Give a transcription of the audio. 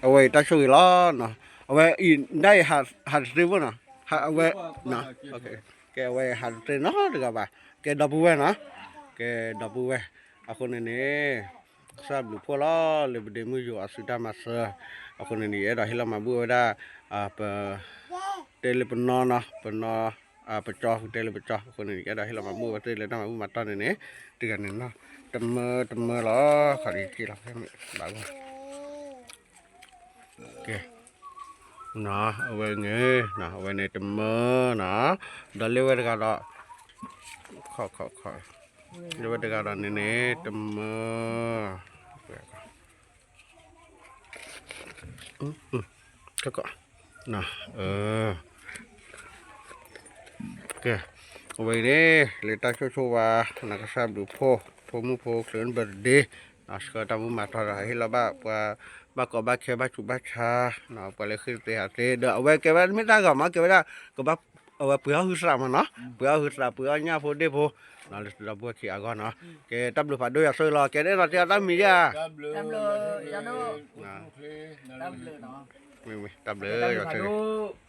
အဝဲအံၤတၢ်ဆိၣ်ဂ့ၤလီၤနီၤ, အဝဲအံၤဒၣ်အံၤဟးတသ့ဘၣ်နီၤ, အဝဲ ကဲအဝဲအံၤဟးတသ့နီတဂၤဘၣ်, ကဲဒီပုၢ်ဝဲၢ်နီၤ, ကဲဒီပုၢ်ဝဲၢ်, အဃိန့ၣ်န့ၣ် ကစၢ်ဘျုးဖှိၣ်လီၤ လၢပဒ့မုၣ်ယိၤအစုတၢ်မၤစၢၤ, အဃိန့ၣ်န့ၣ် ယအဲၣ်ဒိးဟ့ၣ်လီၤမၤဘူၣ်ဝဲဒၣ် ပ တဲလၢပနီၤနီၤ, ပနီၤ ပကၠီ တဲလၢပကၠီ အဃိန့ၣ် ယအဲၣ်ဒိးဟ့ၣ်လီၤမၤဘူၣ်ဝဲသ့ၣ်လၢတၢ်မၤဘူၣ်မၤတီၢ်န့ၣ်န့ၣ် တဂၤန့ၣ်နီၤ, တမၢတမၢလီၤ, ခီဒ်က့လီၤ, ဘၣ်ဂီၢ် ကဲ နီၤ အဝဲန့ၣ် အဝဲန့ၣ်တမၢနီၤ, ဒီးလၢဝဲတဂၤဒီး ခီခီခီ လၢဝဲတဂၤဒီးန့ၣ်န့ၣ် တမၢ က ကဲ အဝဲအံၤန့ၣ် လၢတၢ်ဆိၣ်ဆိၣ်ဝါ နီၢ်ကစၢ်ဘျုးဖှိၣ် ဖိမုၣ်ဖိချုး birthday နီၤ ဆှၢတၢ်မူမၤတီၢ်ဒီး ဟ့ၣ်လီၤဘၣ်ပှၤ ဘၣ်ကီဘၣ်ခဲဘၣ်ဆူးဘၣ်ဆါ နီၤ ပှၤလၢဃ့သ့ဟးသ့ ဒီးအဝဲကဲဝဲဒၣ်မ့ၢ်တၢ်ဂီၤမး ကဲဝဲဒၣ် ကဘၣ် အဝဲပှ့ၤအီၣ်ဟုသရးမးနီၤ ပှ့ၤအီၣ်ဟုသရး ပှ့ၤအီၣ်ညၣ်ဖိဒ့ၣ်ဖိ နီၤ လၢတဒီပုၢ်ဝဲၢ်ခံအဂီၢ်နီၤ ကဲတၢ်ဘျုးဖးဒိၣ် ယွၤဆိၣ်ဂ့ၤလီၤ ကဲဒ်နီၤ တဲအီၤတၢ်မံၤယါ တၢ်ဘျုး တၢ်ဘျုး ယွၤဆိၣ်ဂ့ၤ